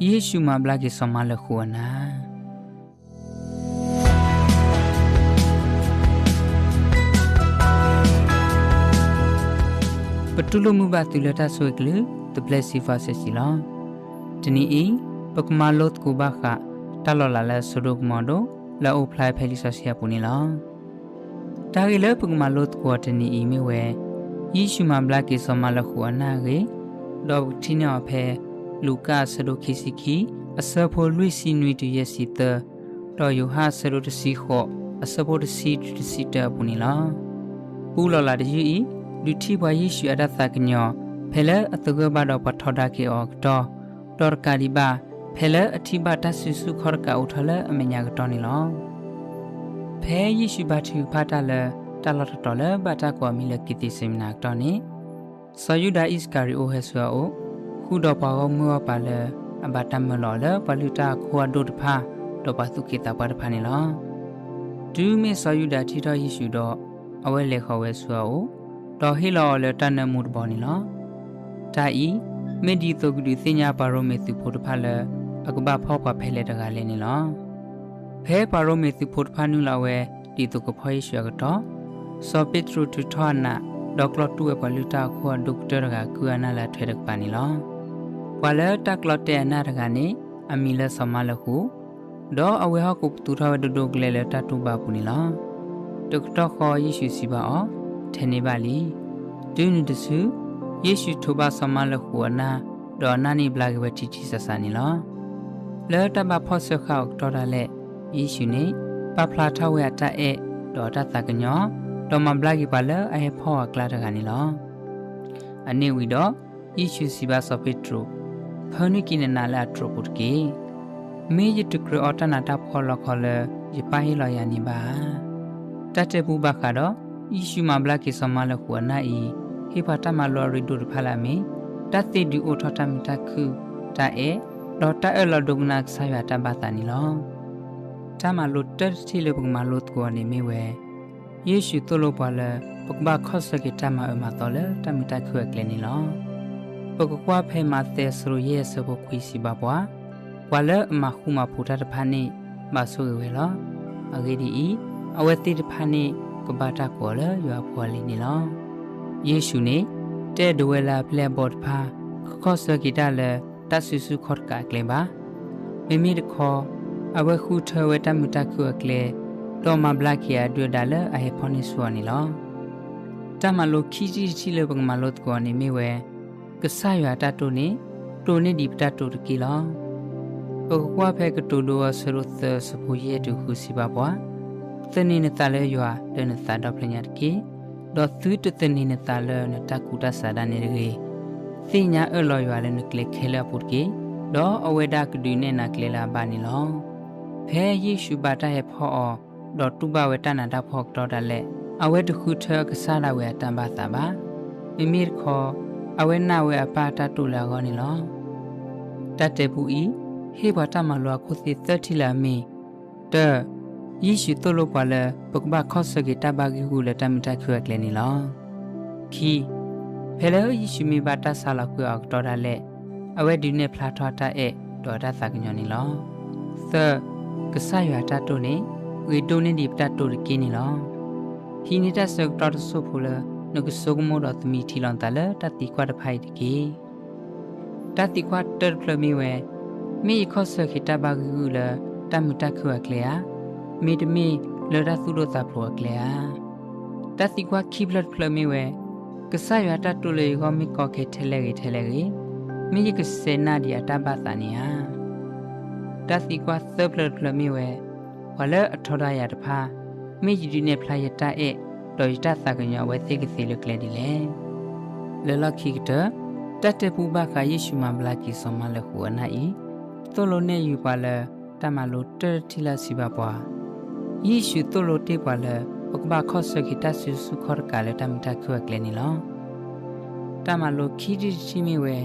ယ့ၣ်ၡူးမၤဘျါက့ၤစီၤမါလၢာ်ဃိာ်အနၢ်. ပတူၢ်လိာ်မုာ်ဘၣ်သုလၢတၢ်ဆိၣ်ဂ့ၤကလုၢ် The Blessed Voices လီၤ. တနံၤအံၤ ပကမၤလိသကိးဘၣ်ဃး တၢ်လီၤလးလၢအစိဒိၣ်ကမီၤဒိၣ် လၢအအိၣ်ဖျါဖဲလံာ်စီဆှံအပူၤန့ၣ်လီၤ. တၢ်ဂ့ၢ်လၢပကမၤလိသကိးအီၤတနံၤအံၤမ့ၢ်ဝဲ ယ့ၣ်ၡူးမၤဘျါက့ၤစီၤမါလၢာ်ဃိာ်အနၢ်အဂ့ၢ်, ဒီးပကထံၣ်န့ၢ်အီၤဖဲ လူၤကၣ်အဆၢဒိၣ်ခံဆံခံ အဆၢဖိလွံၢ်ဆံနွံတုၤယဲၢ်ဆံသၢ, ဒီးယိၤဟၣ်အဆၢဒိၣ်တဆံဃိး အဆၢဖိတဆံတုၤတဆံတၢအပူၤန့ၣ်လီၤ. ပူလီၤလးတယုၢ်အံၤ ဒုးထံၣ်ပှၤယ့ၣ်ၡူးအတၢ်သးကညီၤ ဖဲလၢအသဂၢၢ်ဘၣ်ဒီးပှၤထီဒါက့ၤအီၤအကတီၢ်, ဒီးတကးဒံးဘၣ် ဖဲလၢအထံၣ်ဘၣ်တၢ်စုဆူၣ်ခီၣ်တကးအိၣ်ထီၣ်လၢအမဲာ်ညါကတီၢ်န့ၣ်လီၤ. ဖဲယ့ၣ်ၡူးဘါထုကဖၣ်တၢ်လၢ တၢ်လီၢ်တတီၤလၢဘၣ်တၢ်ကိးအမံၤလၢက့းသ့းစမံနၤအကတီၢ်န့ၣ်, စီၤယူဒၤအံၣ်စကၤရံၤအိၣ်ဟဲဆူအအိၣ်, ဃုာ်ဒီးပှၤဂီၢ်မုၢ်အီၣ်ပၤလၢ အဘၣ်တၢ်မၢလီၤအီၤလၢပှၤလုၢ်တၢ်အခိၣ်အဒိၣ်တဖၣ် ဒီးပှၤသူၣ်က့သးပှၢ်တဖၣ်န့ၣ်လီၤ. တုၤမ့ၢ်စီၤယူဒၤထံၣ်ထီၣ်ယ့ၣ်ၡူးဒီး, အဝဲလဲၤဃီၤဝဲဆူအအိၣ်, ဒီးဟ့ၣ်လီၤအီၤလၢတၢ်နၢမူတဘီန့ၣ်လီၤ. တၢ်အံၤ မ့ၢ်ဒ်သိးကဒုးသ့ၣ်ညါပှၤရိမ့ၤသုးဖိတဖၣ်လၢ အကဘၣ်ဖီၣ်ပှၤဖဲလဲၣ်တဂၤလဲၣ်န့ၣ်လီၤ. ဖဲပှၤရိမ့ၤသုးဖိတဖၣ်နုာ်လီၤဝဲ ဒ်သိးကဖီၣ်ယ့ၣ်ၡူးအကတီၢ်, စီၤပ့းတရူးထုးထီၣ်အနး, ဒီးကျီတူၢ်ဝဲပှၤလုၢ်တၢ်အခိၣ်အဒိၣ်ကတၢၢ်တဂၤ ကုၢ်အနၢ်လၢအထွဲတကပၤန့ၣ်လီၤ. ပှၤလၢတၢ်ကျီတဲာ်အနၢ်တဂၤန့ၣ် အမံၤလၢစီၤမါလၢာ်ဃိာ်, ဒီးအဝဲဟီၣ်ခိၣ်ပသူထီၣ်ဝဲဒိၣ်ဒိၣ်ကလဲာ်လၢတၢ်တူၢ်ဘၣ်အပူၤန့ၣ်လီၤ. တကတီၢ်ဃီယ့ၣ်ၡူးစံးဘၣ်အီၤ, ထဲန့ၣ်ဘၣ်လံ. တုၤနုၤတစု, ယ့ၣ်ၡူးထိးဘၣ်စီၤမါလၢာ်ဃိာ်အနၢ်, ဒီးအနၢ်န့ၣ်ဘျါက့ၤဝဲထံထံဆးဆးန့ၣ်လီၤ. လၢတၢ်ဘၣ်ဖီၣ်ဆၢဃာ်အီၤအကတီၢ်ဒၣ်လဲာ်, ယ့ၣ်ၡူးန့ၣ် ပာ်ဖျါထီၣ်ဝဲအတၢ်အဲၣ်, ဒီးအတၢ်သးကညီၤ, ဒီးမၤဘျါက့ၤပှၤလၢအဟဲဖီၣ်အီၤအကျါတဂၤန့ၣ်လီၤ. အန့ၣ်ဝံၤဒီး, ယ့ၣ်ၡူးစံးဘၣ်စီၤပ့းတရူး, ဖၢနုာ်က့ၤနနးလၢအတြိာ်ပူၤတက့ၢ်. မ့ၢ်ယတကြၢးအီတၢ်နးတၢ်ဖှီၣ်လီခီလၢ ယပၢ်ဟ့ၣ်လီၤယၤန့ၣ်ဘၣ်ဧါ. တၢ်တဲပူဘၣ်ဃးဒီး ယ့ၣ်ၡူးမၤဘျါက့ၤစီၤမါလၢာ်ဃိာ်အနၢ်အံၤ, ဟ့ၣ်ပှၤတၢ်မၤလိအရ့ဒိၣ်တဖၣ်လၢအမ့ၢ်, တၢ်သ့ဒုးအိၣ်ထီၣ်တၢ်မုာ်တၢ်ခုၣ်, တၢ်အဲၣ်, ဒီးတၢ်အၢၣ်လီၤဒိကနၣ်ကစၢ်ယွၤအတၢ်ဘၣ်သးန့ၣ်လီၤ. တၢ်မၤလိတၢတထံၣ်လၢပကမၤလိသကိးအီၤန့ၣ်မ့ၢ်ဝဲ ယ့ၣ်ၡူးသိၣ်လိပှၤလၢ ပကဘၣ်ခီၣ်ဆၢက့ၤတၢ်မၤအၢမၤသီလၢတၢ်မုာ်တၢ်ခုၣ်အကျဲန့ၣ်လီၤ. ပကကွၢ်ဖဲမးသဲအဆၢဒိၣ်ယဲၢ်အဆၢဖိခွံစံးဘၣ်ပှၤ, ပှၤလၢအမၤဃူမၤဖိးတၢ်တဖၣ်န့ၣ် ဘၣ်ဆိၣ်ဂ့ၤဝဲလီၤ. အဂ့ၢ်ဒ်အံၤ, အဝဲသ့ၣ်တဖၣ်န့ၣ် ကဘၣ်တၢ်ကိးအီၤလၢယွၤအဖိအလံၤန့ၣ်လီၤ. ယ့ၣ်ၡူးန့ၣ် တအဲၣ်ဒိးဝဲလၢအပျဲၢ်အဘီၣ်တဖၣ် ကခီၣ်ဆၢက့ၤတၢ်လၢတၢ်စုဆူၣ်ခီၣ်တကးအကျဲဘၣ်. မ့မ့ၢ်တခီ, အဝဲဃုထၢဝဲတၢ်မုာ်တၢ်ခုၣ်အကျဲ, ဒီးမၤဘျါက့ၤအဒုၣ်အဒါလၢအဟဲဖီၣ်န့ၢ်ဆူၣ်အီၤန့ၣ်လီၤ. တၢ်မၤလိခံထံၣ်တထံၣ်လၢပကမၤလိသကိးအီၤန့ၣ်မ့ၢ်ဝဲ, ကစၢ်ယွၤအတၢ်တိၢ်န့ၣ် တိၢ်န့ၢ်ဒံးပတၢ်တိာ်တက့ၢ်လီၤ. ပကကွၢ်ဖဲကတိၤဒိအဆၢဒိၣ်သၢအဆၢဖိယဲၢ်တုၤဃုစံးဘၣ်ပှၤ, သန့ၤနသးလၢယွၤလၢနသးဒီဖျၢၣ်ညါတက့ၢ်, ဒီးသုတသန့ၤနသးလၢနတၢ်ကူၣ်တၢ်ဆးဒၣ်နဲတဂ့ၤ. သ့ၣ်ညါအၢၣ်လီၤယွၤလၢနကျဲခဲလၢာ်အပူၤတက့ၢ်, ဒီးအဝဲဒၣ်ကဒုးနဲၣ်နၤကျဲလၢအဘၣ်န့ၣ်လီၤ. ဖဲယ့ၣ်ၡူးဘၣ်တၢ်ဟဲဖီၣ်အီၤ, ဒီးတူၢ်ဘၣ်ဝဲတၢ်နးတၢ်ဖှီၣ်အကတီၢ်ဒၣ်လဲာ်, အဝဲတဃုထၢအကစၢ်ဒၣ်ဝဲအတၢ်ဘၣ်သးဘၣ်. မ့မ့ၢ်တခီ, အဝဲနာ်ဝဲအပၢ်အတၢ်တိာ်လၢအဂီၢ်န့ၣ်လီၤ. တၢ်တဲပူအံၤ ဟ့ၣ်ပှၤတၢ်မၤလိအခိၣ်သ့ၣ်သၢထံၣ်လၢအမ့ၢ်, တၢ, ယ့ၣ်ၡူးသိၣ်လိပှၤလၢ ပကဘၣ်ခီၣ်ဆၢက့ၤတၢ်ဘၣ်ဂံၢ်ဂူာ်လၢတၢ်မုာ်တၢ်ခုၣ်အကျဲန့ၣ်လီၤ. ခံ, ဖဲလၢယ့ၣ်ၡူးမ့ၢ်ဘၣ်တၢ်ဆါလီၤကွံာ်အီၤအကတီၢ်ဒၣ်လဲာ်, အဝဲဒုးနဲၣ်ဖျါထီၣ်အတၢ်အဲၣ်ဒီးအတၢ်သးကညီၤန့ၣ်လီၤ. သၢ, ကစၢ်ယွၤအတၢ်တိာ်န့ၣ် ဂ့ၤဒိၣ်န့ၢ်ဒံးပတၢ်တိာ်တက့ၢ်န့ၣ်လီၤ. ဟံးန့ၢ်တၢ်ဆၢကတီၢ်တစိၢ်ဖိလၢ နကဆိကမိၣ်ဒီးသမံထံလီၤနသးလၢတၢ်သံကွၢ်တဖၣ်အံၤတက့ၢ်. တၢ်သံကွၢ်တၢတဖျၢၣ်မ့ၢ်ဝဲ, မ့ၢ်ယခီၣ်ဆၢက့ၤတၢ်ဘၣ်ဂံၢ်ဂူာ်လၢတၢ်မုာ်တၢ်ခုၣ်အကျဲဧါ, မ့တမ့ၢ်လၢတၢ်သူၣ်ဒိၣ်သးဖျိးအကျဲဧါ. တၢ်သံကွၢ်ခံဖျၢၣ်တဖျၢၣ်မ့ၢ်ဝဲ, ကစၢ်ယွၤအတၢ်တိာ်လၢယဂီၢ်မ့ၢ်ကီခဲထဲလဲၣ်ဂ့ၤထဲလဲၣ်ဂ့ၤ, မ့ၢ်ယကစဲးနာ်ဒံးအတၢ်ဘၣ်သးန့ၣ်ဧါ. တၢ်သံကွၢ်သၢဖျၢၣ်တဖျၢၣ်မ့ၢ်ဝဲ, ပှၤလၢအထီဒါယၤတဖၣ်, မ့ၢ်ယဒုးနဲၣ်ဖျါယတၢ်အဲၣ် ဒီးယတၢ်သးကညီၤအဝဲသ့ၣ်ကသ့လၢကျဲဒ်လဲၣ်. လၢလီၢ်ခံကတၢၢ်, တၢ်တဲပူဘၣ်ဃးယ့ၣ်ၡူးမၤဘျါက့ၤစီၤမါလၢာ်ဃိာ်အနၢ်အံၤ, သိၣ်လိနဲၣ်ယုာ်ပှၤလၢတၢ်မၤလိတၢတထံၣ်လၢအစံးဘၣ်ပှၤ, ယ့ၣ်ၡူးသိၣ်လိတ့ၢ်ပှၤလၢ ပကဘၣ်ခီၣ်ဆၢက့ၤတၢ်စုဆူၣ်ခီၣ်တကးလၢတၢ်မုာ်တၢ်ခုၣ်အကျဲန့ၣ်လီၤ. တၢ်မၤလိခံထံၣ်တထံၣ်မ့ၢ်ဝဲ,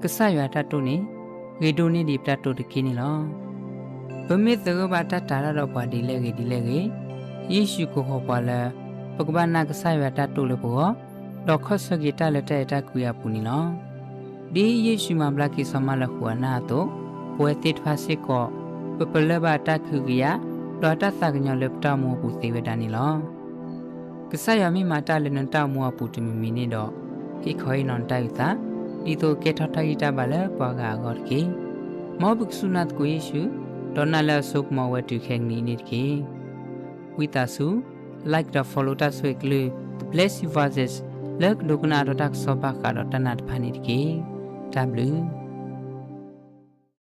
ကစၢ်ယွၤအတၢ်တိာ်န့ၣ် ဂ့ၤဒိၣ်န့ၢ်ဒံးပတၢ်တိာ်တက့ၢ်န့ၣ်လီၤ. ပမ့ၢ်သဂၢၢ်ဘၣ်တၢ်တာ်တၢ်ဒီးပှၤဒ်လဲၣ်ဂ့ၤဒ်လဲၣ်ဂ့ၤ, ယ့ၣ်ၡူးကိးဃီၤပှၤလၢ ပကဘၣ်နာ်ကစၢ်ယွၤအတၢ်တိာ်လၢပဂီၢ်, ဒီးခီၣ်ဆၢက့ၤတၢ်လၢတၢ်အဲၣ်တၢ်ကွံအပူၤန့ၣ်လီၤ. ဒ်ယ့ၣ်ၡူးမၤဘျါက့ၤစီၤမါလၢာ်ဃိာ်အနၢ်အသိး, ပဝဲသ့ၣ်တဖၣ်စ့ၢ်ကီး ပပလၢၢ်ဘၣ်အတၢ်ကဟုကယာ် ဒီးအတၢ်သးကညီၤလၢပတၢ်အိၣ်မူအပူၤသ့ဝဲဒၣ်န့ၣ်လီၤ. ကစၢ်ယွၤမ့ၢ်မၤတၢ်လၢနတၢ်အိၣ်မူအပူၤတမံၤမံၤန့ၣ်ဒီး, ဟ့ၣ်ခီဟ့ၣ်နီၤနတၢ်အုၣ်သး, ဒ်သိးကဲထီၣ်တၢ်ဂံၢ်တၢ်ဘါလၢပှၤဂၤအဂီၢ်တက့ၢ်. မ်ပကစူၢ်နာ်သကိးယ့ၣ်ၡူး, ဒီးနာ်လၢအစိကမီၤဝဲတုၤခဲကနံၣ်အံၤန့ၣ်တက့ၢ်. ဝံသးစူၤ like ဒီး follow တၢ်ဆိၣ်ဂ့ၤကလုၢ် The Blessed Voices လၢကဒိကနၣ်အါထီၣ်တၢ်ကစီၣ်ဘၣ်ဃးဒီးတၢ်နာ်တဖၣ်န့ၣ်တက့ၢ်. တၢ်ဘျုး